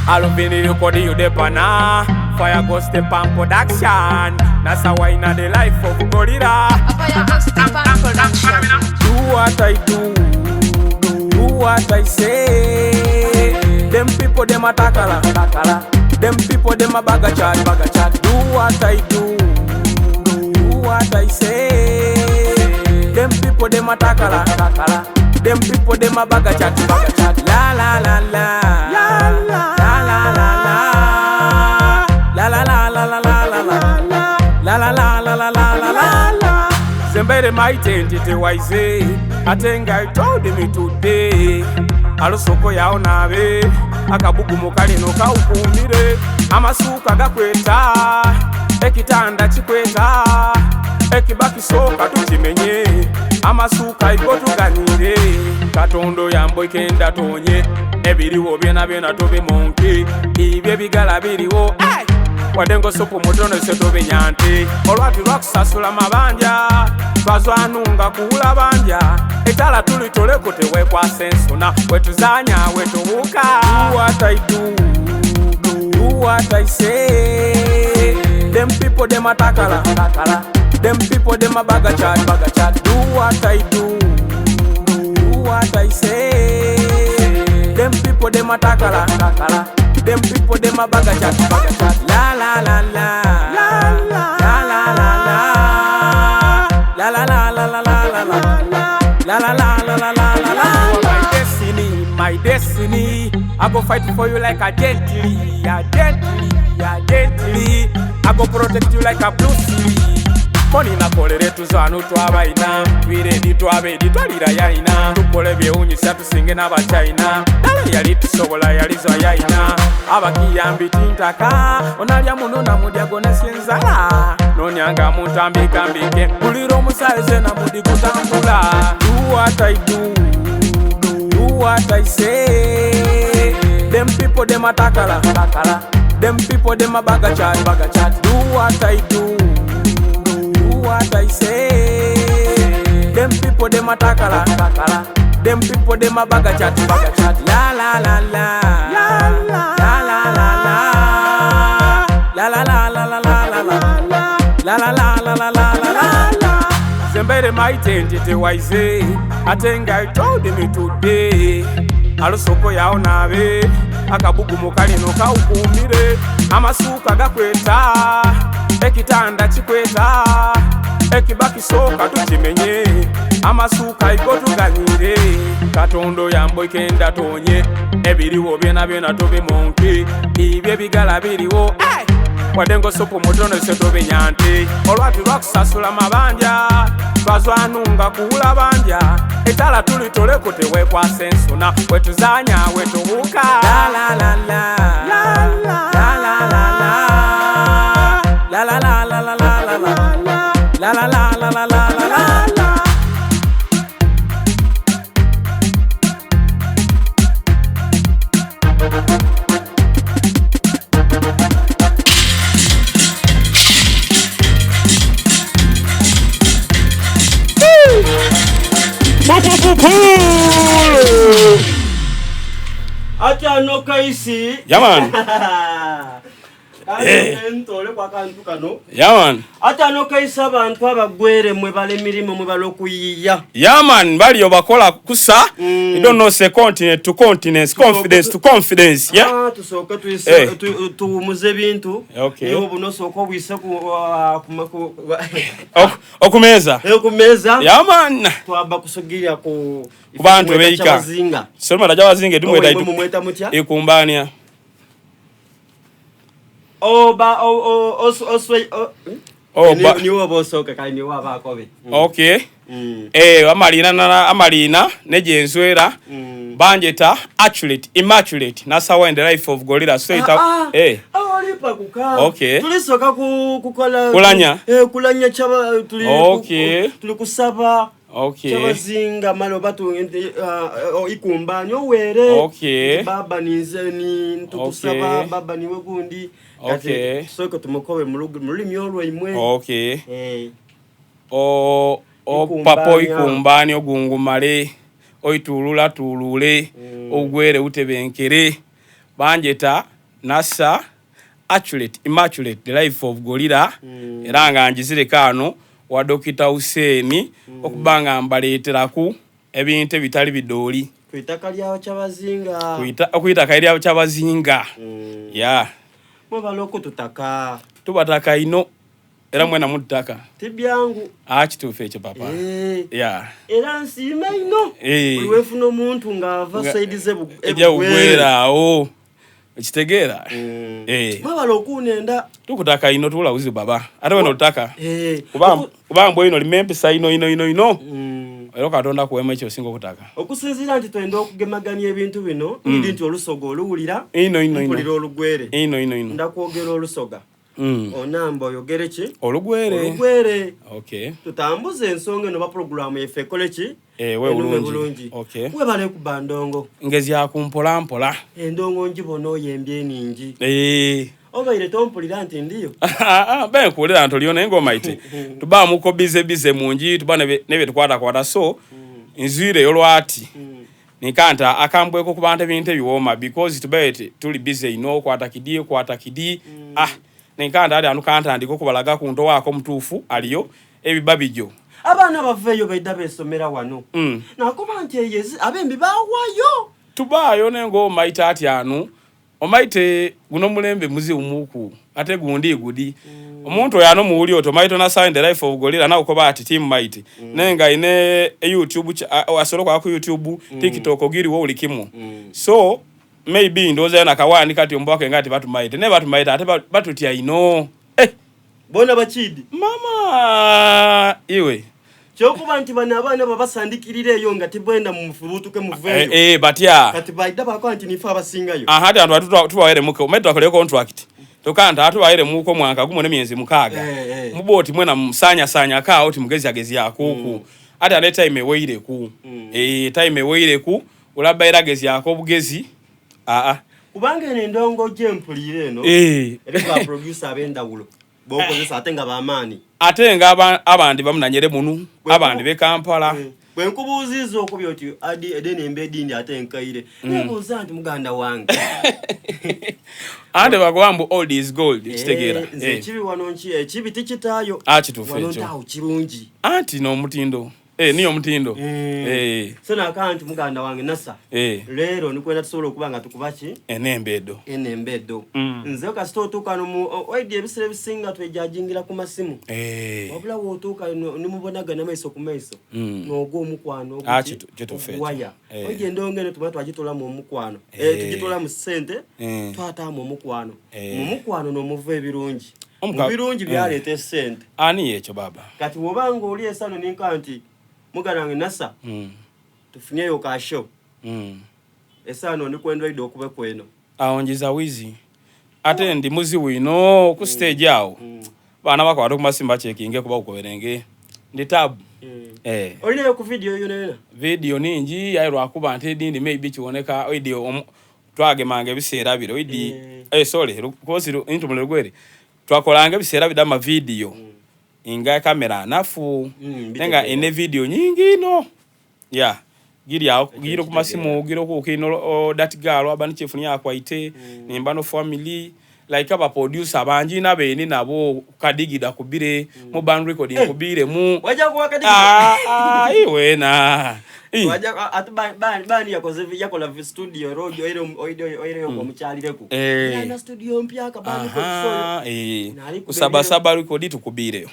Aluvini record you depana. Fire go step and production. Nasa wine the life of gorilla. Fire Go Step and Production. Do what I do, do what I say. Them people them a takala, Them people them a bag a chat, bag a chat. Do what I do, do what I say. Them people them a takala, Them people them a bag a chat, bag a chat. La la la la, la la la la la, la la la la la la la la, la la la la la la la la. Zembere maitentete waize ate nga I told me today alusoko yawo naabe akabugumu kalino kawukumire amasuuka gakweta ekitanda kikweta ekiba kisooka tukimenye amasuuka igo tuganyire katondo yamboike ndatonye ebiriwo byona byona tubimunki ibyo ebigala biriwo Ay! wadde ng'osupu mutono se tobinya nti olwati lwakusasula mabanja twazwanunga kuwula banja etala tulitoleko tewekwasa ensona wetuzanya wetubuuka Do what I do, do what I say. Them people them a takala, them people them a bag a chat, bag a chat. Do what I do, do what I say. Them people them a takala, them people them a bag a chat, bag a chat. La la la la, la la la la la, la la la la la la la la, la la la la la la la la. My destiny, my destiny. I go fight for you like a gently, a gently, a gently. I go protect you like a Bruce Lee. Moni nakolere tuzanu twabaina twiredi twabedi twalira yaina tukole byewunyisa tusinge n'abachina dala yali tusobola yalizwa yaina abakiyambi tintaka onalya muno namudya gonesi enzala nonyanga muntambikambike bulira omusaeze namudi gutambula Do what I do, do what I say. Them people them a takala, them people them a bag a chat, bag a chat. Do what I do, do what I say. Them people them a takala, them people them a bag a chat, bag a chat. La la la la, la la la la la, la la la la la la la la, la la la la la la la la. Zembere maitentete waize ate nga I told me today alusoko yawo naabe akabugumu kalino kawukumire amasuuka gakweta ekitanda kikweta ekiba kisooka tukimenye amasuuka igo tuganyire katondo yamboike ndatonye ebiriwo byona byona tubimunki ibyo ebigala biriwo Ay! wadde ng'osupu mutono se tobinya nti olwati lwakusasula mabanja twazwanunga kuwula banja etala tulitoleko tewekwasa ensona wetuzanya wetubuuka La la la la, la la la la la, la la la la la la la, la la la la la la la la. Ate ano kaisi. Yeah, man. Kale ntole kwa kantu kano. Yeah, man. Ate ano kaisi abantu abagwere mwe bala emirimu mwe bala okuyiiya. Yeah, man. Baliyo bakola kusa. Mm. You don't know say continent to continent, confidence to confidence. Yeah. Ah, tusooke tuyise Eh. tu- tuwumuze ebintu. Okay. Niwo buno osooke obwise ku ah, ku- ku Ok- Okumeza. eh, ku mmeeza. Yeah, man. Twaba kusugirya ku Ku bantu mweta beika. Kyabazinga. Solomon ajabazinga edumweta Owe, mwe mumweta mutya? ikumbania. Oba o o osu oswe o. Oba. Ni- Niwo oba osooka kale niwo abakobe. Mm. Okay. Mm. Eh, amalina na amalina nejenzwera Mm. banjeta accurate immaculate nasawa in the life of gorilla so ita Ah, ah. eh Ah, olipa kuka. Okay. Tulisooka ku kukola Kulanya? Eh, kulanya chaba tuli Okay. ku, tuli kusaba. Okay. Kyabazinga male oba tu uh, uh, ikumbanya owere. Okay. Baba ninze ni ntukusaba Okay. baba niwe gundi. Okay. Tusooke tumukobe mu lugu- mu lulimi olwaimwe. Okay. Eh. O o Ikumbania. papo ikumbani ogungumale oitulula tulule Mm. ogwere utebenkere banjeta Nasa Accurate Immaculate The Life of Gorilla era nga ngizireka ghano wa Dokita Hussein okuba nga mbaleeteraku ebintu ebitali bidooli. Ku itaka lya Kyabazinga. Ku itaka erya Kyabazinga. Yeah. Mwebale okututaka. Tubataka inho era mwena mututaka. Ti byangu. Ah, kituufu ekyo papa. Eh. Yeah. Era nsiima inho. Eh. Buli wenfuna omuntu ng'ava saidi ze Ejja bugwera awo. Okitegeera? Mm. Eh. Mwebale okunenda. Tukutaka ino tubula buzibu baba. Ate wena otutaka. Eh. Kuba kuba mbwe ino lima empisa ino ino ino ino. Era Katonda akuwemu ekyo osinga okutaka. Okusinziira nti twenda okugemaganya ebintu bino, ndi nti olusoga oluwulira, Ino ino ino. mpulira olugwere. Ino ino ino. Ndakwogera olusoga. Onamba oyogere ki? Olugwere. Olugwere. Okay. Tutambuze ensonga eno oba pulogulaamu yaife ekole ki? Ewe Enume bulungi. bulungi. Okay. Webale kuba ndongo. Ngezyaku mpola mpola. Endongo ngibona oyembye eningi. Eh. Obaire tompulira nti ndiyo? Mbe nkuwulira nti oliyo naye ng'omaite tubaamuko bize bize mungi tuba nebetukwatakwata so nzwireyo lwati nikanta akambweko ku bantu ebintu ebiwooma because tubaire tuli busy ino kwata kidi kwata kidi ah nikanta ati anu kantandika okubalaga ku nto waako omutuufu aliyo ebiba bijo. Abaana baveeyo baidha besomera wano. Nakoba nti eyo abembi bawayo. Tubaayo naye ng'omaite ati anu Omaite guno omulembe muzibu muku ate gundi gudi. Omuntu oyo ano muwuli oti omaite ona sign the life of gorilla nawe koba ati team might. Naye nga ine e YouTube asobola okola ku YouTube, TikTok giriwo buli kimu. So maybe ndowooza yona kawani kati ombwake nga ati batumaite naye batumaite ate batutya ino. Eh! Bona bakidi. Mama iwe. Kyokuba nti bano abaana babasandikirira eyo nga tibwenda mumufubutuke muveeyo. Eh, eh, batya. Kati baida bakola nti nife abasingayo. Aha, ati abantu tubaweremuko. Omanyi twakoleyo contract. Toka nti tubaweremuko omwaka gumu n'emyezi mukaaga. Eh, eh. Muba oti mwena musanyasanyako awo oti mugezyagezyakuku. Ate ate time eweireku. Eh, time eweireku olabaire agezyako obugezi. Aa. Kubanga eno endongo gyempuliire eno. Eh. Eriku ba producer ab'endawulo. Bokozesa ate nga bamaani. Ate nga abandi bamunanyere munu, abandi be Kampala. Eh, bwe nkubuuzizza okubya oti adi edeni emba edindi ate enkaire. Nebuuza nti muganda wange. Ante bakuba mbu old is gold, kitegeera. Eh, nze ekibi wano nki ekibi tikitaayo. Ah, kituufu Wano ekyo. ntaawo kirungi. Anti n'omutindo. Eh, niyo omutindo. Eh. So naka nti muganda wange nasa. Eh. Leero nikwenda tusobola okuba nga tukuba ki? Enembe edo. Enembe edo. Nze kasita otuuka nomu oidi ebiseera ebisinga twejajingira ku masimu. Eh. Wabula w'otuuka nimubonagana maiso ku maiso. N'ogwa omukwano Ah, oguki? kituufu ekyo. Oguwaya. Eh. Oidi endongo eno tumala twagitolamu omukwano. Eh. Eh, tugitolamu ssente, Eh. twataamu omukwano. Eh. Mu mukwano n'omuva ebirungi. Mu birungi byaleeta essente. Ani ekyo baba? Kati bw'oba ng'oli esano ninka nti muganda wange nasa tufunyeyo ka show. Esano ndi kwenda oidha okube kweno. Awo njiza wizi. Ate ndi muzibu ino ku stage awo. Baana bakwata ku masimu bachekinge kuba kukoberenge. Ndi tabu. Eh. Olinayo ku video yona yona? Video ningi aye lwakuba nti edindi maybe kiboneka oidi twagemanga ebiseera bire oidi eh sorry kozi intumule lugwere twakolanga ebiseera bida ama video nga kamera nafu nenga ine video nyingi ino yeah giri awo giri ku masimu giri ku kino that girl aba ni chief ni akwaite nimba no family like aba producer bangi na beni nabo kadigida kubire mu band recording kubire mu Waja kuwa kadigida. Ah, ah, iwe na Waja ate bani yakoze yakola studio rojo ere oide oire yo mukyalireku. Eh. Na studio mpya ka bani ko soyo. Eh. Nali Kusaba saba record tukubire.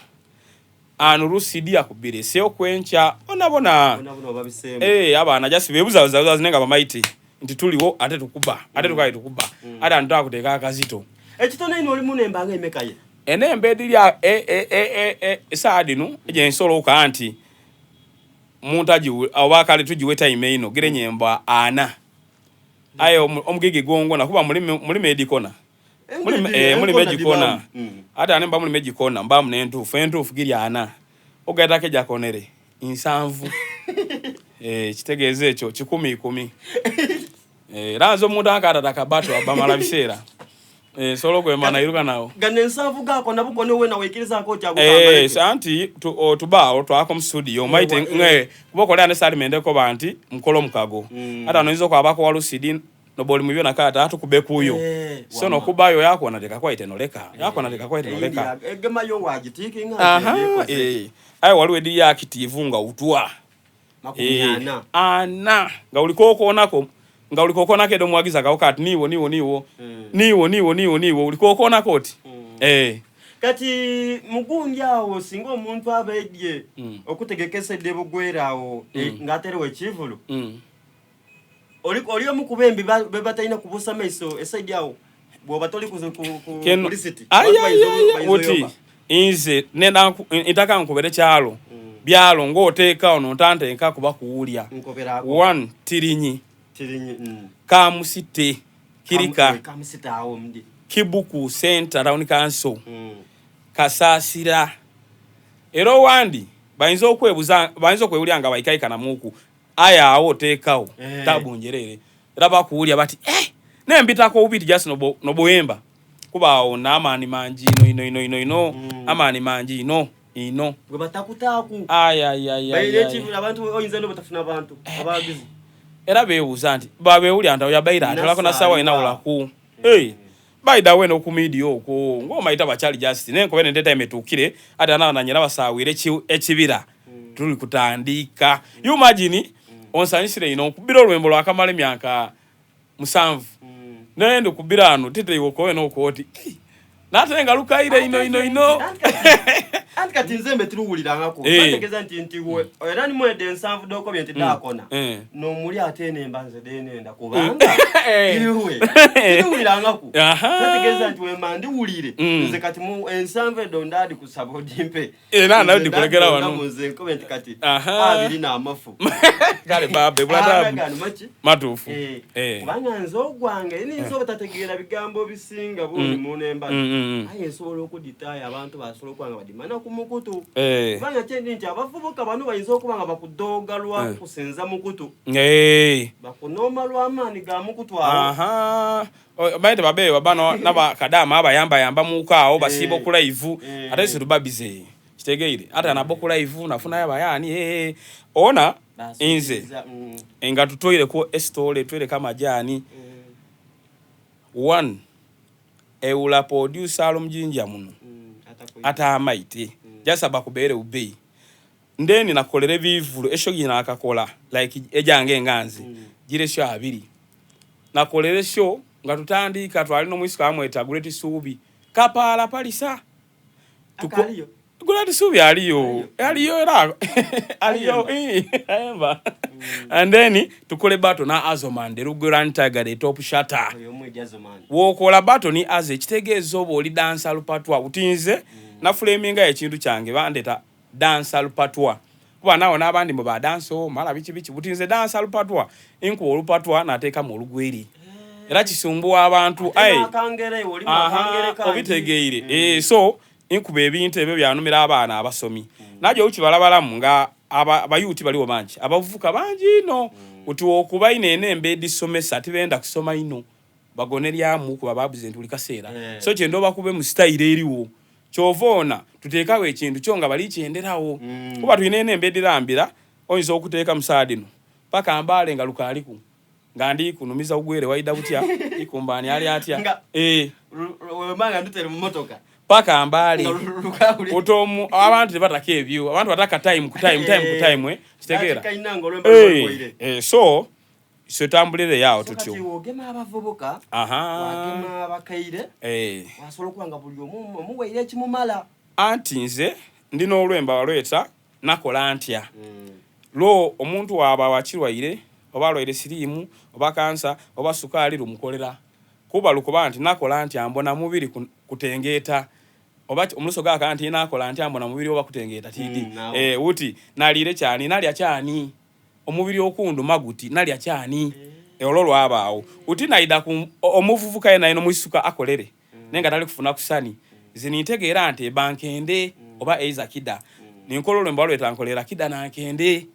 Anu rusidi akubire seo kwencha ona bona. Ona bona babisemu. Eh abana just bebuza buza zinenga bamaiti nti tuliwo ate tukuba ate tukaye tukuba ate antu akuteka akazito. Ekitone ino oli munemba nga emeka ye. Enembe ediri esaawa dhino eje nsobola okukaa nti muntu agiwe oba kale tugiwe time ino gire nyemba ana. Aye omugigi gwongona kuba mulime edikona. Mulime ejikona. Ate ane mba mulime ejikona mbamu n'entuufu entuufu giri ana. Ogaitako ejakonere nsanvu. Kitegeeza ekyo kikumi ikumi. Era nze omuntu ankaatata kabato abamala biseera. Nsobola okwema nairuka nawo. Gano ensanvu gaako nabukone wena weikirizaako okyagukamba. Anti tubaawo twako mu studio omaite kuba okolera ne Salimende koba nti mukolo omukago. Ate ano oyinza okwabako walusidi. Noba oli mubi onakaata tukube kuyo. Eh, So wama. nokubayo yakona tekakwaite noleka. Yakona tekakwaite noleka. Egemayo wagitiikinga nti Aha, ebyekoze. eh. Aye waliwo ediri active nga utwa. Makumi Eh, ana. ana nga ulikokonako nga ulikokonako edo mwagiza kawo kati niwo niwo niwo niwo niwo niwo niwo ulikokonako oti eh. Kati mugundi awo singa omuntu abaidye okutegekesa edde bugwera awo ng'aterewo ekivulu oli oli omu ku bembi be batalina kubuusa maiso esaidi awo bw'oba toli ku ku Keno- lisiti. Ai, Abantu ai, ai, ai, bayinza uti oyoba. nze nenda ntaka nkubere kyalo byalo ng'oteeka ono ntantenka kuba kuwulya. Nkoberako. One tirinyi Tirinyi. Kamusite kirika Kamusite awo ndi. Kibuku Center Town Council Kasasira era owandi bayinza okwebuza bayinza okwewulya nga baikaikana muku aya awo oteekawo tabu njerere era bakuwulya bati eh nembitako obubiti just nobo noboyemba kuba awo n'amaani mangi ino ino ino ino ino amaani mangi ino ino Bwe batakutaaku. Ay, ay, ay, ay, Balina ay. ekivulu abantu oyinza n'obutafuna bantu abawagizi. Era beebuuza nti babeewulya nti oyabaire atolako na ssaawa ina wulaku. Hey, by the way n'oku media okwo ng'omayita bakyali just naye nkobere nti time etuukire ate anaananyera basaawire ekibira tuli kutandika. You imagine onsanyusire ino nkubira olwembo lwakamala emyaka 7 naye ndikubira ano titeiwe okowe n'okooti nate nga lukaire ino ino ino. Anti kati nze mbe tiruwulirangako. Bategeeza nti nti we era nimwedde 7 dokobye nti daakona n'omuli ate enemba nze denenda kubanga iwe tiruwulirangako. Bategeeza nti wemba ndiwulire nze kati mu 7 edo ndaadi kusaba odimpe. Era nayo ndikulekera wano. Nze nkobe nti kati abiri n'amafu. Kale babe bulatabu. Matuufu. Kubanga nze ogwange ninza obutategeera bigambo bisinga buli munemba. Aye nsobola okuditaaya abantu basobola okuba nga badimana ku mukutu. Kubanga kyendi nti abavubuka bano bayinza okuba nga bakudooga lwa kusinza mukutu. Bakunooma lw'amaanyi ga mukutu awo. Baite babe babano naba kadama abayamba yamba muka awo basiiba ku live ate si tubabize kitegeire ate anabo ku live nafunayo abayani ona nze nga tutoireko estole twereka amajani one ewula producer alomujinja muno atamaite jasaba kubeere ubei ndeni nakolere bivulu esho gina akakola like ejange nganzi gire sho abiri nakolere sho nga tutandika twali no mwisika amweta Great Subi kapala palisa Akaliyo. Great Subi aliyo aliyo era aliyo ayemba and then tukole battle na Azoman the Lugoran Tiger the top shutter Oyo omwegi Azoman. Wokola battle ni Aze kitegeeza oba oli dancer lupatwa utinze na flaminga ekintu kyange bandeta dancer lupatwa kuba nawo n'abandi mu ba dance mala biki biki butinze dancer lupatwa inkuba olupatwa nateeka mu olugweri era kisumbuwa abantu Ate aye n'akangere, oli Aha, makangere kangi. obitegeire. So inkuba ebintu ebyo byanumira abaana abasomi najjo okibalabalamu nga abayuti baliwo bangi abavubuka bangi ino uti okuba ino enembe edisomesa tibenda kusoma ino bagoneryamu kuba babuze nti buli kaseera. So kyenda obakube mu sitayiro eriwo kyova ona tuteekawo ekintu kyo nga bali kyenderawo kuba tulina enembe edirambira oyinza okuteeka musaadino paka mbaale nga lukaaliku nga ndi kunumiza ugwere waida butya ikumbaani ali atya Nga- Wemanga ndutere mu motoka. Paka mbaale. Nga lukawuli. Otomu abantu tebataka ebyo abantu bataka time ku time time ku time kitegeera. Ati kalina nga olwemba lwakoire. So sotambulire yawo So kati tutyo. wogema abavubuka, wagema abakaire, wasobola okuba nga buli omu omuwaire ekimumala. Anti nze ndi n'olwemba walweta nakola ntya. Lo omuntu waba wakirwaire oba alwaire siriimu oba kansa oba sukaali lumukolera kuba lukuba nti nakola ntya mbona mubiri kutengeeta oba omuluso gaka nti nakola ntya mbona mubiri oba kutengeeta tidi. Uti naliire kyani nalya kyani omubiri okundu maguti nalya kyani olwo lwabaawo uti naida ku omuvubuka yena eno mwisuka akolere nenga tali kufuna kusani zinitegeera nti ebankende oba eiza kida ninkola olwembo lweta nkolera kida nankende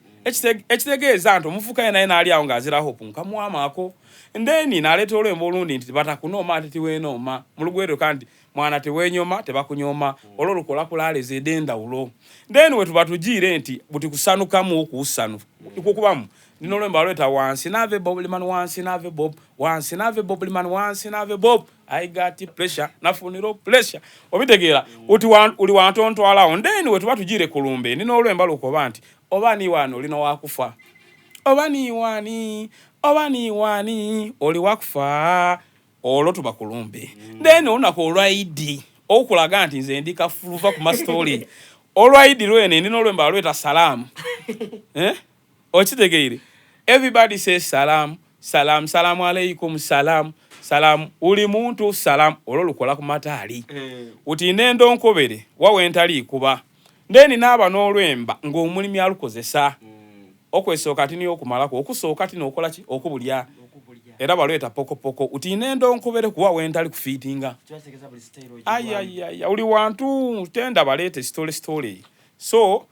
ekitegeeza nti omuvubuka yena yena ali awo ng'azira hope nkamuwamaako ndeni naleeta olwembo olundi nti batakunooma ate tiweenooma mu lugwero kandi mwana tewenyoma tebakunyoma olwo lukola kulaleza ed'endawulo then we tuba tugiire nti buti kusanukamu okusanu kukubamu Ndina olwembo alweta wansi nave bob liman wansi nave bob wansi nave bob liman wansi nave bob I got pressure nafunira pressure obitegeera uti uli wantontwalawo then wetuba tugire kulumbe ndina olwemba lukoba nti oba ni wano olina wakufa oba ni wani oba ni wani oli wakufa olwo tuba kulumbe then olunaku olwa Idi okulaga nti nze ndi kafuluva ku mastori olwa Idi lwene ndina olwemba lweta salaamu eh? Okitegeire? Everybody say salam salam salamu aleikum salam salam uli muntu salam olwo lukola ku mataali eh. Uti nendo nkobere wawe ntali kuba ndeni naaba n'olwemba ng'omulimi alukozesa mm. Okwesooka ti niyo okumalako okusooka ti n'okola ki okubulya era balweta pokopoko uti nendo nkobere kuwa wentali kufiitinga ayayaya uli wantu tenda baleete story story so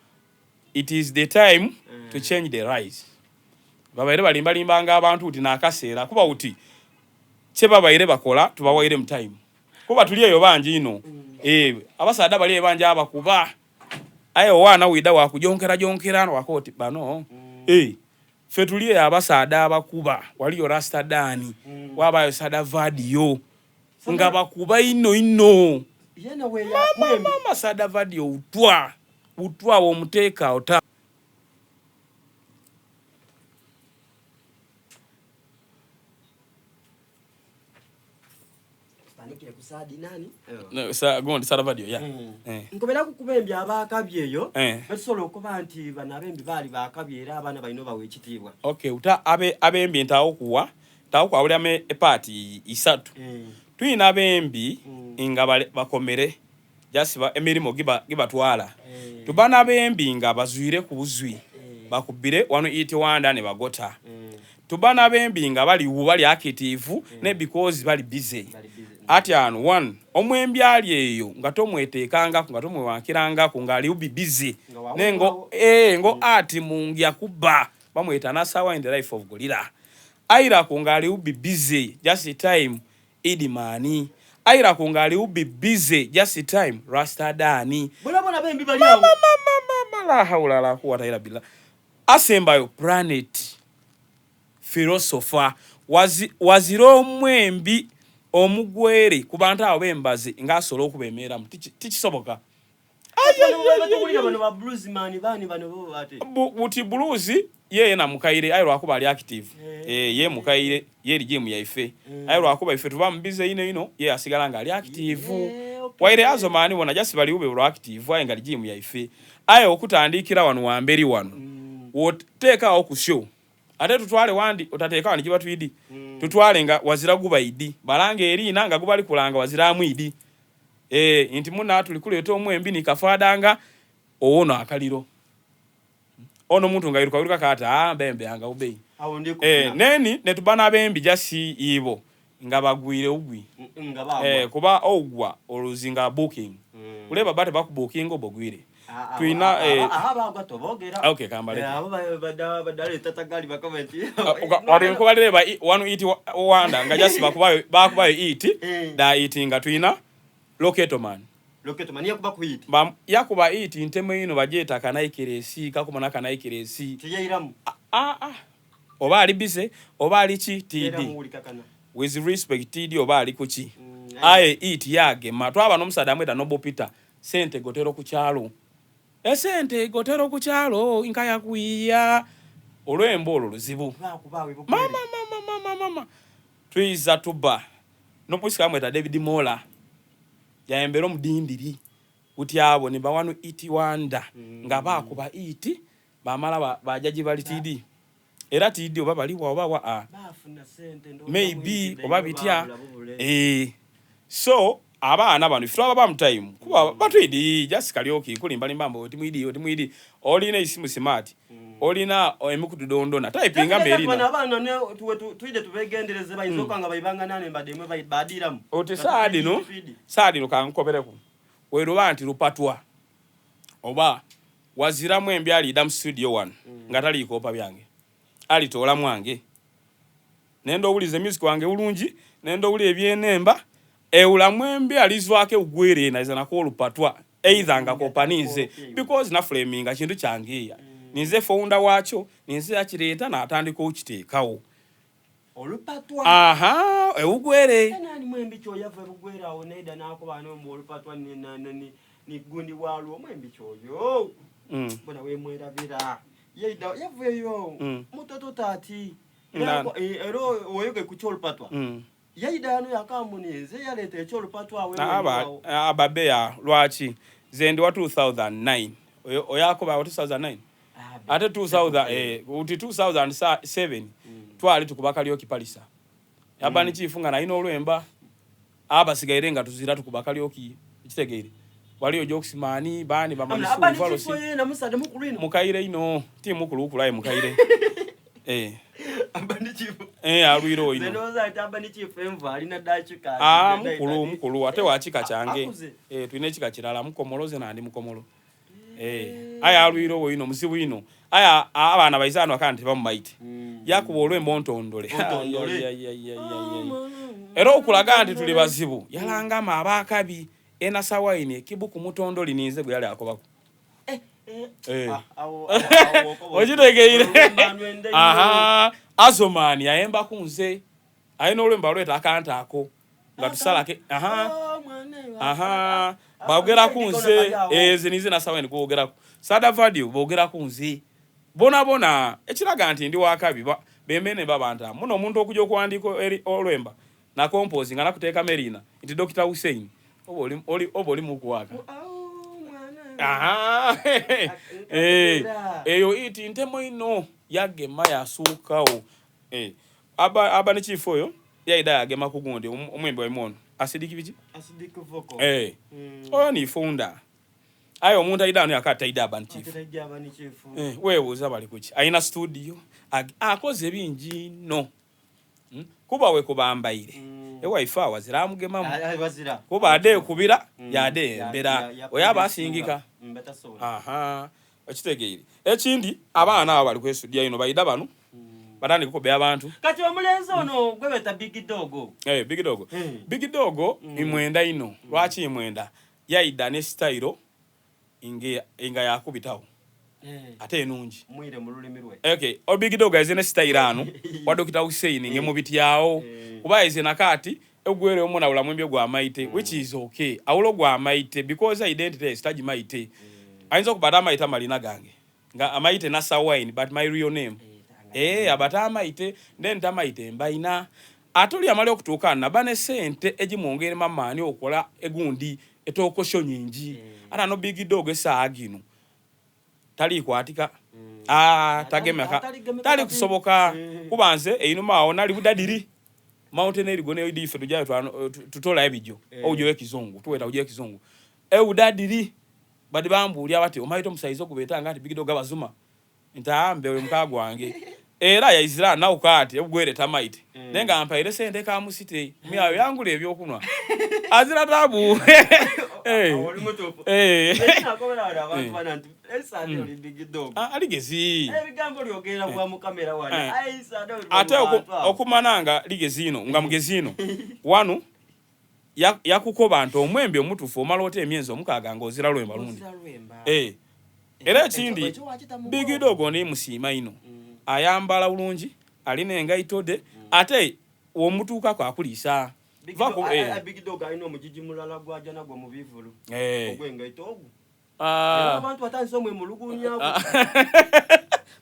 It is the time mm. to change the rise. Babaire balimba abantu uti nakaseera kuba uti kye babaire bakola tubawaire mu time kuba tuli eyo bangi ino mm. eh abasaada bali ebanja abakuba aye owana wida wakujonkera jonkera wakoti bano mm. eh fe tuli eyo abasaada abakuba waliyo rasta dani mm. wabayo sada vadio nga bakuba ino ino mama mama sada vadio utwa Butwa bw'omuteeka ota. Gundi Saravadio ya. Mm. Eh. Nkobera kukuba embi abakabi eyo. Eh. Batusobola okuba nti bano abembi baali bakabi era abaana balina obawa ekitiibwa. Okay, uta abe abembi ntawo kuwa ntawo kwawuliramu epaati isatu. Mm. Tuyina abembi mm. nga bakomere just emirimu gibatwala eh. Tuba nabembi nga bazwire ku buzwi eh. Bakubire wano itiwanda ne bagota eh. Tuba nabembi nga bali bali active ne because bali busy ati ano one omwembi ali eyo nga tomwetekangako nga tomwewankirangako nga ali ubi busy nengo eh ngo ati mungi akuba bamweta nasawa in the life of gorilla aira ko nga ali ubi busy just time Idi mani aira ku nga ali ubi busy just time rasta dani bona bona bembi bali awo mama mama la haula la quwwata illa billah asembayo planet philosopher wazi wazira omwembi omugwere ku bantu abo bembaze nga asobola okubemeeramu tikisoboka buti blues ye na mukaire aye lwakuba ali active eh. Eh, ye mukaire ye rigimu yaife eh. aye lwakuba ife tuba mubize ino ino ye asigala nga ali active waire azomani bona just bali ube lwa active aye nga rigimu yaife aye okutandikira wano wamberi wano mm. woteekawo ku show ate tutwale wandi otateeka wano giba twidi mm. tutwale nga wazira guba idi balanga eriina nga gubali kulanga waziramu idi Eh, nti muna tuli kuleeta omwembi ni kafaadanga owono akaliro ono omuntu nga yiruka wiruka kata ah bembe anga ubei eh neni netuba nabembi jasi ibo nga bagwire ugwi mm, eh kuba ogwa oluzinga booking mm. kuleba bate bakubooking obogwire ah, ah, tuina ah, eh aha bagwa tobogera okay kambale eh, abo badale tatagali bakomenti wali nkubalire ba wanu iti wanda nga jasi bakubayo bakubayo iti eh. da iti nga tuina loketo man loketo man yakuba ku iti ba yakuba iti ntemo ino bajeta kanaikiresi kakuma na kanaikiresi tiyairamu ah ah oba ali busy oba ali ki td with respect td oba ali kuki mm, aye iti yagema twaba n'omusaadha amweta nobo peter sente gotero ku kyalo esente gotero ku kyalo nkaya kuyiya olwembo olwo luzibu mama mama mama mama twiza tuba nopuisika amweta david mola yayembera omudindiri kuti abo ni bawanu iti wanda mm. nga bakuba iti bamala baja gibali td era td oba baliwa oba wa a maybe oba bitya eh so abaana bano ife twaba mu time kuba mm. batwidi just karaoke kulimba limba mbo timwidi timwidi olina isimu smart mm. olina emikutu dondona typinga mberi na abaana ne tuwe tuide tubegendereze bayinza mm. nga bayibanga nane mbademwe bayibadiramu oti saadi no saadi no kankobereku weruba nti lupatwa oba waziramu embi aliida mu studio wano mm. nga taliikoopa byange alitoola mwange nenda owuliza music wange bulungi nenda owulira ebyenemba ewulamu embi alizwako ewugwere naiza nako olupatwa either nga kopaninze because nafulaminga kintu kyange mm. Ninze founder waakyo, ninze yakireeta naatandika okiteekawo. Olupatwa. Aha, e Bugwere. Ate naani mwembi kyoyava e Bugwere awo naida n'akoba ano mbu olupatwa ni, na, na, ni, ni gundi waalwo omwembi kyoyo. Bona wemwerabira. Yaida yava eyo mutototo ati. Nani? Era oyoge ku kyolupatwa. Yaida ghano yakambu ninze eyaleeta ekyolupatwa awo ewaimwe agho. Ababeya lwaki? Nze ndi wa 2009 oyo oyo akoba wa 2009 ate 2000 eh, uti 2007 twali tukuba karaoke palisa yaba ni chief nga nalina olwemba abasigaire nga tuzira tukuba karaoke kitegeire waliyo jokes mani bani bamanisu valosi mukaire ino ti mukulu ukulu aye mukaire eh eh alwire oino ah mukulu mukulu ate wakika kyange eh twine ekika kirala mukomolo ze nandi mukomolo eh aye alwire oino muzibu ino aye abaana baiza ano akandi tebamumaite mm. yakuba olwembo ntondole era okulaga nti tuli bazibu yalangama abakabi Ena sawaini ekibuku mutondoli ninze gwe yali akobaku. Eh, eh. Eh. Ah, awo, awo, awo, okoba Okitegeire? Olwemba nwenda inho. Aha, Azoman yayemba ku nze. Alina olwemba lweta akantu ako nga tusalake. Aha. Oh, mwana we. Aha. Ah, Bogera ku ah, nze. kali awo. Eh, nze ninze na sawaini kwogeraku. Sada Vadio bogera ku nze. Bona bona ekiraga nti ndi wakabi bemene babanta. Muno omuntu okuja okuwandiika eri olwemba na composinga nakuteekamu eriina nti Dokita Hussein oba oli, oli, oba oli mukuwaka. Aha, eh, eyo iti ntemo ino yagema yasuukawo. Eh, aba, aba ne chief oyo yaida yagema ku gundi omwembi waimwe ono asidiki biki? Acidic vocal. Eh, oyo ni founder. Aye omuntu aida ano yakati taida aba ni chief. Taida aba ni chief. Eh, weebuuza bali kuki? Alina studio, akoze bingi ino. Hmm? Kuba we kubambaire mm. ewaife awo wazira amugemamu kuba ade ekubira mm. yade embera oyo aba asingika mm, aha okitegeire ekindi abaana abo bali kwesudya ino baida bano batandika okukoba abantu kati omulenzi ono gwebeta big dog eh big dog big dog imwenda ino lwaki imwenda yaida ne style inga yakubitawo eh. ate enungi mwire mu lulimi lwe okay o big dog aize ne style ano wa Dr. Hussein nge mubityawo eh. kuba aize nakati egwere omona bula mwembye gwa maite which is okay awulo gwa maite because identity is taji maite ayinza okubata amaite amalina gange nga amaite nasa wine but my real name eh abata amaite then tamaite mbaina ate oli amala okutuuka naba ne sente egimwongeremu amaani okola egundi etokosho nyingi ate ano big dog esaaha gino talikwatika ah, tagemeka tali kusoboka kuba nze einuma awo nali budadiri mountain erigo ne ife tujayo tutola ebijo obujo ekizungu tuweta obujo ekizungu eudadiri badi bambuulya bati omaite omusaiza ogubetanga nti big dog abazuma ntambe oyo muka gwange era yaizira nawo kati ebugwere tamaite mm. nenga mpaire sente ka musite myayo yangula ebyokunwa azira tabu eh eh aligezi ate okumananga ligezi ino nga mugezi ino wanu yakukoba nti omwembi omutufu omala ota emyezi omukaaga nga ozira lwemba lundi eh. Era ekindi Big Dog ndi musiima inho mm. ayambala bulungi alina engaito dhe mm. ate womutuukako akuliisa eh. Big Dog alina omugigi mulala gwaja nagwo mu bivulu eh. ogw'engaito ogwo ah. abantu batandise omwemulugunyako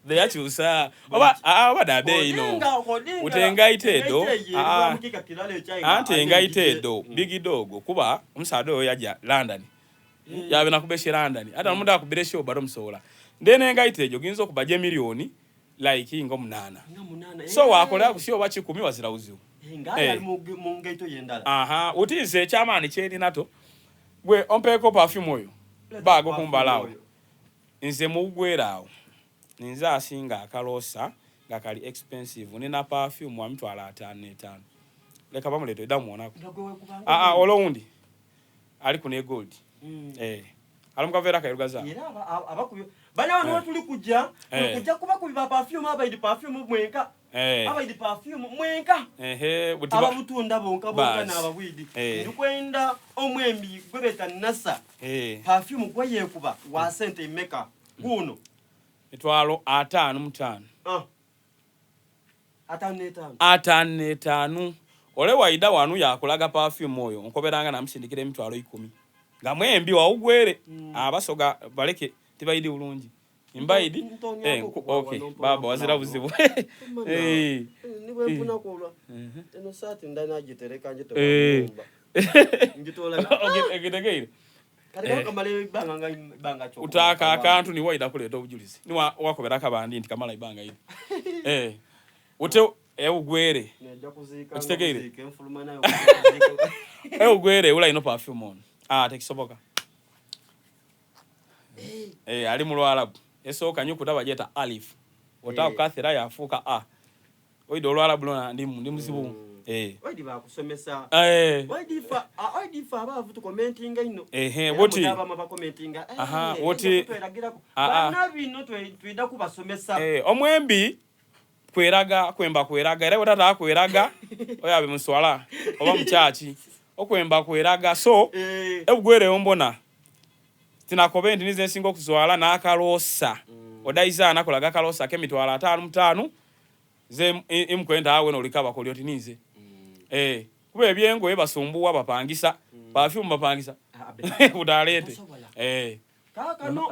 theyakyusa oba ah, oba dabe ino uti engaito edo ah, anti engaito edo mm. Big Dog kuba omusaadha oyo yaja London mm. yabe nakubeshe London ate omuntu akubire show bado musobola then engaito ejo ginza okuba je milioni like ngo munana so wakola kusio oba kikumi wazira uzibu eh. mu ngaito yendala aha uti nze ekyamaani kyerinato gwe ompeeko perfume oyo baago kumbalawo nze mugwera awo nze asinga akaloosa nga kali expensive nina perfume wa mitwalo ataano etaano leka bamuleeta eda muwonako aa olowundi ali kuno e gold mm. eh ali mukaveera kairugaza bana wano eh. tuli kujja tuli eh. kujja kubakubi ba perfume abaidi perfume mwenka eh. abaidi perfume mwenka ehe ababutunda bonka bonka n'ababwidi ndikwenda omwembi gwebeta nasa eh perfume gweyekuba wa sente imeka guno. Mitwalo 55. Ah. 55. 55. Ole waida wanu yakulaga perfume oyo nkoberanga namusindikira emitwalo 10 nga mwembi wawugwere. Abasoga baleke tibaidi bulungi mbaidi. Okay, baba wazira buzibu. Niwe mpuna kulwa eno saati ndanagitereka njitola njitola. Okay, ekitegeire. Kati kamala ibanga nga ibanga kyo utaka akantu ni waida kuleeta obujulizi ni wakoberako abandi nti kamala ibanga iri ute ewugwere. Nejja kuziika. Okitegeire? Kuziika enfuluma nayo. Ewugwere ula ino perfume ono, ah, tekisoboka. Ali mu Lwarabu esooka nyukuta bagyeta alif otaaku kathira yafuuka a oida Olwarabu lwona ndi muzibu. Oidi bakusomesa. Oidi fa oidi fa abaavu tukomentinga ino. Ehe. Era Woti mutaba bakomentinga. Aha, woti Tweragirako. Ah, ah. Bana bino twida kubasomesa. Omwembi kweraga kwemba kweraga era bwetata kweraga oyo abe muswala oba mukyaki okwemba kweraga so ebugwereyo mbona tinakobe nti nize nsinga okuzwala n'akaloosa. Odaiza nakolaga akaloosa k'emitwalo 55 ze imukwenta awe nolikaba koli oti ninze. Kuba ebyengoye basumbuwa bapangisa, perfume bapangisa budaleete. Tosobola. Kaakano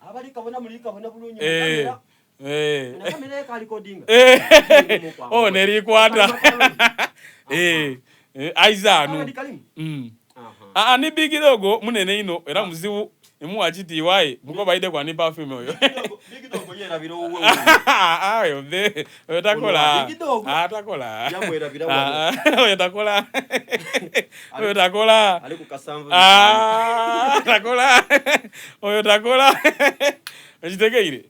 abali kabona muli kabona bulungi mu kamera. Na kamera ekalikodinga. Oh, nerikwata aizaanu. Abali kalimu. Ah, ni Big Dog munene ino era muzibu imuwa kitiibwa ye muko baide kwa ni perfume oyo. Big Dog yerabira owuwe. Ah, oyo be oyo takola. Ono Big Dog. Ah, takola. Yamwerabira Ah, wano. oyo takola, oyo takola. Ali ku kasanvu. Ah, takola, oyo takola, okitegeire.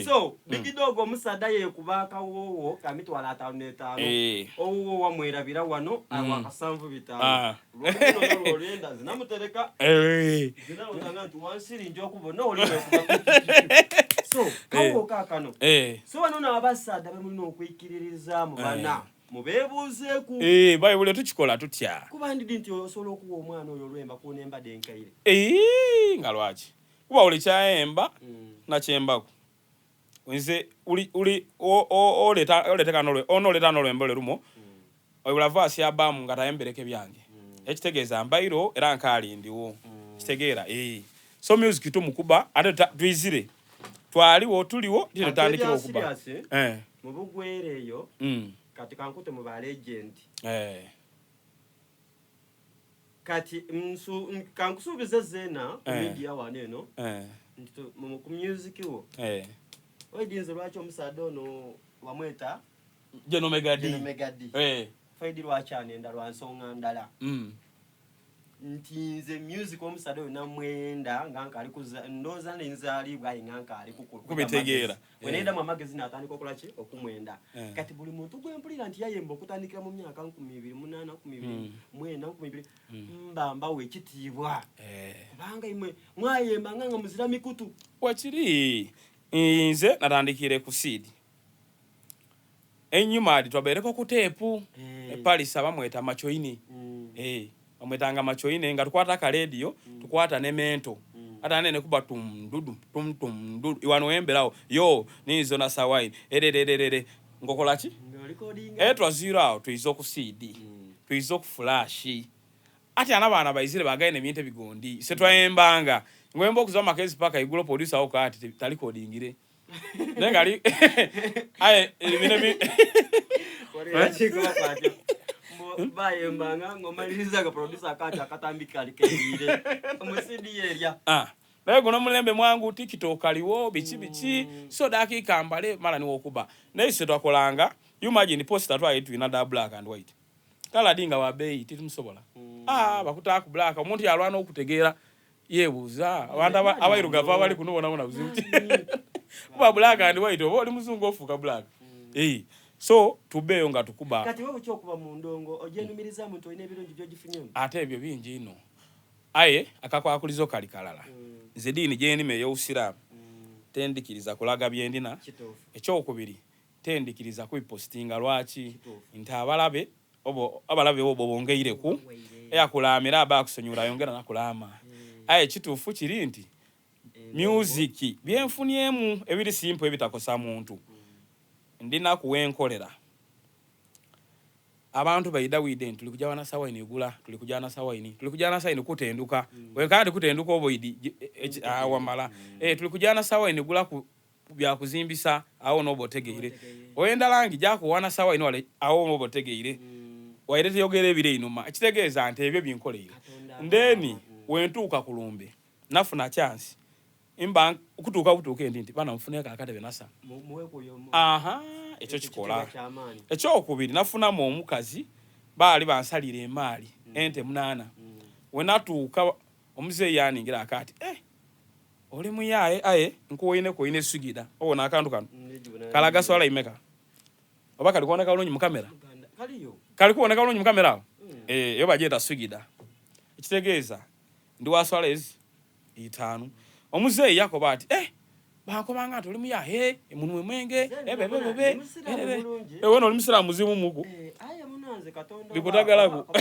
So Big Dog omusaadha yekuba akawoowo ka 55,000. Owuwo wamwerabira wano awo 75. Lwolino lwolwenda zinamutereka. Zinalotanga nti wansiri nja okubona oli wekuba. So kawoowo kaakano. So wano n'abasaadha bemulina okwikiririza mu bana mubeebuuzeeku. Bayibuli tukikola tutya? Kuba ndidi nti osobola okuwa omwana oyo olwemba kuona embadde enkaire. Nga lwaki? Kuba uli kyayemba nakyembaku nze uli uli oleta oleta kano ono oleta n'olwembo lwe lumo oyibula vaasi abamu nga tayembereke byange ekitegeeza mbairo era nkaali ndiwo kitegeera. So music tumukuba ate twizire twaliwo tuliwo tite tutandikira okuba. Serious, mu bugwere eyo kati kankute mu ba legend. Kati kankusuubize zeena ku media wano eno nti ku music wo oidinze lwaki omusaadha ono wamweta General Mega D. General Mega D. Faidi lwaki anenda lwa nsonga ndala nti nze music omusaadha oyo namwenda nga nkaali kuza ndowooza nenzaalibwa aye nga nkaali Kubitegeera. Wenendamu amagezi natandika okola ki okumwenda. Kati buli muntu gwe mpulira nti yayemba okutandikira mu myaka 2008, 2009, 2000 mba mbawa ekitiibwa kubanga imwe mwayembanga nga muzira mikutu. Wakiri nze natandikire ku seed enyuma adi twabeereko ku teepu e Paris abamweta Machoine. Bamwetanga Machoine nga tukwata akaleediyo tukwata ne mento ate anene kuba tum dudu tum tum dudu iwano wemberawo yo nizo na sawaini erererere ngokola ki Ng'olikodinga. Twazira awo twize oku CD, twize oku flash ati ana baana baizire bagaine ebintu ebigondi se twayembanga ngwemba okuza makezi paka igulo producer wo kati talikodingire naye ngali aye bino Bayembanga ng'omaliriza nga producer akati akatambi kali keriire mu CD erya. Ah, naye guno omulembe mwangu, TikTok aliwo biki biki so dakiika mbale mala niwo okuba naye se twakolanga. You imagine poster twali tulina da black and white kaladi nga wabeeyi titumusobola. Ah, bakutaaku black omuntu yalwana okutegeera yeebuuza abantu abairugavu abali kuno bonabona buzibu ki kuba black and white oba oli muzungu ofuuka black. So tubeeyo nga tukuba. Kati wewe kyokuba mu ndongo ogyenumirizamu nti olina ebirungi by'ogifunyemu? Ate ebyo bingi ino aye akakwakulizo kali kalala. Nze diini gyenima ey'obusiraamu tendikiriza kulaga byendina. Ekyokubiri tendikiriza kubipositinga lwaki? Nti abalabe obo abalabe obo bongeireku eyakulaamira aba akusonyura ayongera nakulaama aye ekituufu kiri nti. Music byenfunyemu ebiri simple ebitakosa muntu ndinaku wenkolera abantu baidha bwidhe nti tuli kuja wa Nasawaini igula tuli kuja Nasawaini tuli kuja Nasawaini kutenduka wenkana tikutenduka oboidi wamala eh tuli kuja Nasawaini gula ku byakuzimbisa awo noba otegeire oyenda langi jaku wa Nasawaini wale awo noba otegeire waire teyogera ebiri einhuma ekitegeeza nti ebyo binkoleire ndeni wentuuka kulumbe Nafuna chance mba kutuuka butuuke ndi nti bana nfuneeko akatebe nasa. Aha, ekyo kikola. Ekyokubiri nafunamu omukazi baali bansalira emaali ente munaana. Wenatuuka omuzeeyi yaningira akaati eh oli muyaaye aye nkuwoineku olina eswigida obona akantu kano kalaga swala imeka oba kali kuboneka bulungi mu kamera kali kuboneka bulungi mu kamera awo eh eyo bagyeta swigida ekitegeeza Ndi wa swala ezi itaanu. Omuzeeyi yakoba ati, Eh! Bankobanga nti oli muyaaye, munhwe mwenge, ebebebebe, erere. Iwe wena oli musiraamu muzibu muku. Ndikutagalaku.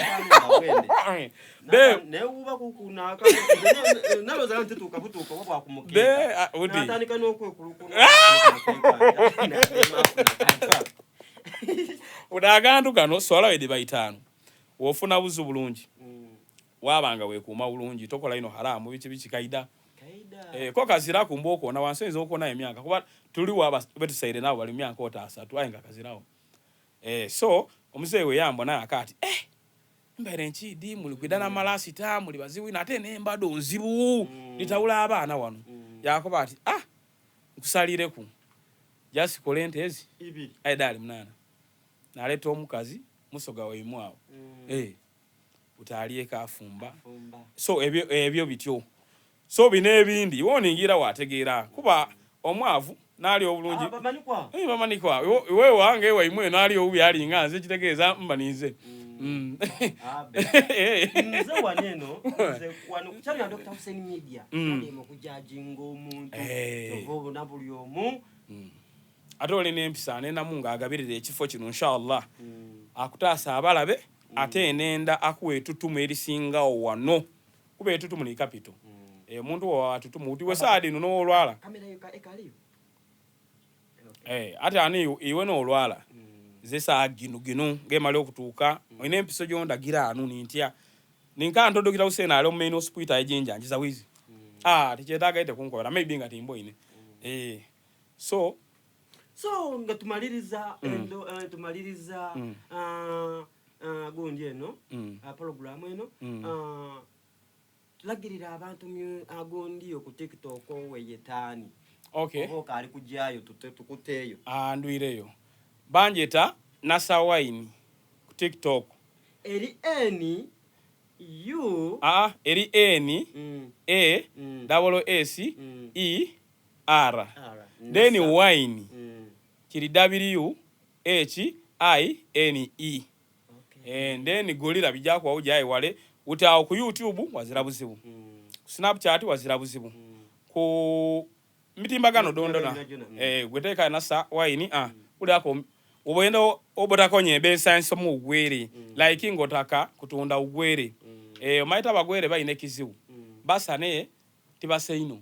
Buti agantu gano swala bwe dhiba itaanu, w'ofuna buzu bulungi. Waaba nga weekuuma bulungi tokola inho haramu biki biki kaidha. Eh, ko kaziraku mbu okwona wansi oyinza okwonayo emyaka kuba tuliwo betusaire nabo bali mu myaka oti asatu aye nga kazirawo. Eh, so omuzeeyi weyambona aye akaati eh, mbaire nkiidhi muli kwidha na malasita muli bazibu inho ate n'embado nzibu dhitawula abaana wano. Yaakoba ati ah, nkusaliireku just kola ente ezi aye dhaali munaana. Naleeta omukazi musoga waimwe awo. Eh. Butaali eka afumba. So ebyo ebyo bityo. So bino ebindi iwe oningiira wategeera kuba omwavu naali obulungi. Ah, bamanikwa. Eh, bamanikwa. Iwe wange waimwe eno ali obubi ali nga nze kitegeeza mba ninze. Mm. Nze wano eno nze wano ku channel ya Dr. Hussein Media mm. okujajinga omuntu eh. kyova obona buli omu mm. Ate oli n'empisa nenamu nga agabirira ekifo kino inshallah mm. akutaasa abalabe Ate enenda akuwa etutumu erisingawo wano kuba etutumu ni capital eh omuntu wo atutumu uti we saadi no nolwala eh ate ani iwe nolwala nze saa ginu ginu ngemale okutuuka olina empiso gyondagira anu nintya ninka nto Dokita Hussein ali omu main hospital ejinja njiza wizi ah tikyetaaga ite kunkobera maybe nga timboine eh so So nga tumaliriza endo eh, tumaliriza ah, ah, gundi eno ah, program eno ah, tulagirira abantu mu ah, gundi yo ku TikTok weyetaani Okay. oba okaali kugyayo tute- tukuteeyo. Ah, ndwireyo banjeta nasa wine ku TikTok. Eri N U Ah, eri N A double S E R then wine kiri W H I N E eh, then gorilla bija kuwa uja wale uti awo ku YouTube wazira buzibu ku Snapchat wazira buzibu ku mitimbagano dondona eh gweteka nasa wine ah uli ako ubwenda obotako nyembe science mu ugwere like ngotaka kutunda ugwere eh omaita abagwere bayine kizibu basa ne tibase ino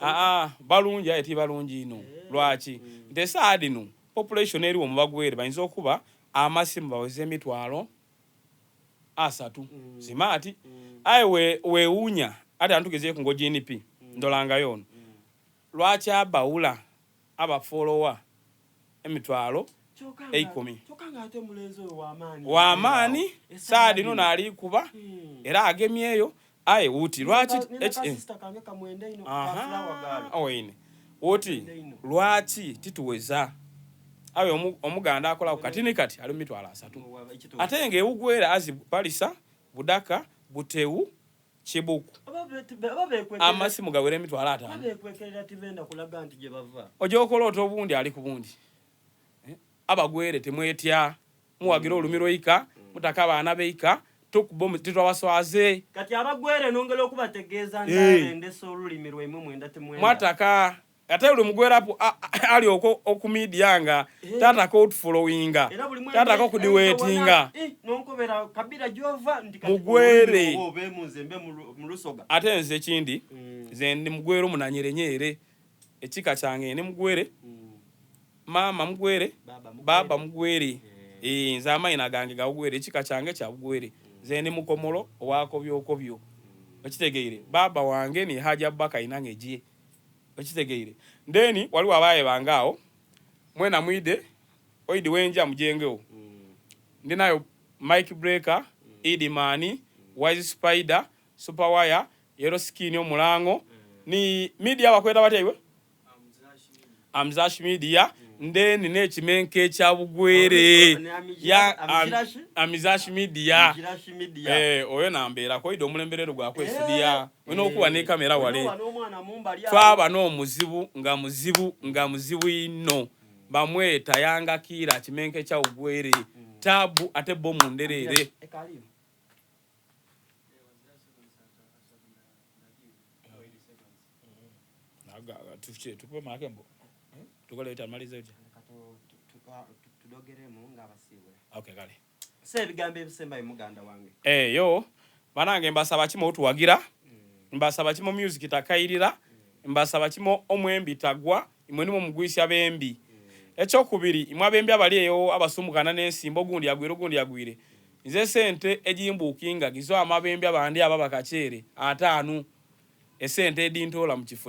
Aa balungi aye tibalungi inho. Lwaki? Nti esaagha dhino population eriwo mu bagwere bayinza okuba amasimu baweza emitwalo asatu simaati. Aye wewunya ati antugezeku ngo GNP ndolangayo ono lwaki abawula aba follower emitwalo eikumi. Wamaani saagha dhino naali kuba era agemyeyo Aye wuti lwaki Oine wuti lwaki tituweza aye omuganda akolaku kati ni kati ali mumitwalo asatu ate nga ewugwera azi Palisa, Budaka, Butewu, Kibuku amasimu gawera emitwalo atano oja okola oti obundi ali kubundi abagwere temwetya. Muwagira olumi lweika, mutaka abaana beika, tukuba titwabaswaze. Kati abagwere nongera okubategeeza nti ndese olulimi lwaimwe mwenda timwenda. Mwataka ate buli mugwerapu ali okwo ku media nga tataka otufolowinga, tataka okudiwetinga. kukobera kabira gyova nti kati Mugwere. oba obe mu nze mbe mu Lu- mu Lusoga. Ate nze ekindi, nze ndi mugwere omunanyerenyere. Ekika kyange ndi mugwere, maama mugwere, Baba mugwere. Baba mugwere. Eh, nze amaina gange ga bugwere, ekika kyange kya bugwere. Nze ndi mukomolo owakobyokobyo, okitegeire? Baba wange ni Haji Abubakar Inangeje, okitegeire? Then waliwo abaye bange awo mwena mwide oidi wenja mujengewo. Ndi nayo Mike Breaker, Idimani, Wise Spider, Superwire, Yellow Skin, omulango ni media bakweta batya iwe? Amzash Media. Then n'ekimenke ekya bugwere. Ne ya Amizirashi? Amizash Media. Amizirashi Media. Eh, oyo nambeerako oida omulemberero gwakwesidiya olina okuba ne kamera wale. Olina n'omwana mumbali awo. Twaba n'omuzibu nga muzibu nga muzibu ino, bamweta yangakiira kimenke kya ugwere tabu ate bo munderere. Eh, kalimu. Leka tudogeremu ng'abasiibula. Okay, kale. So ebigambo ebisembayo, muganda wange. Eyo banange mbasaba kimu otuwagira, mbasaba kimu, music takayirira, mbasaba kimu, omwembi tagwa, imwe nimwe mugwisya bembi. Ekyokubiri, imwe abembi abali eyo abasumukana n'ensimbo, ogundi agwire, ogundi agwire, nze sente egimbuukinga gizo amabembi abandi aba bakakyere ataanu, esente edintoola mu kifo.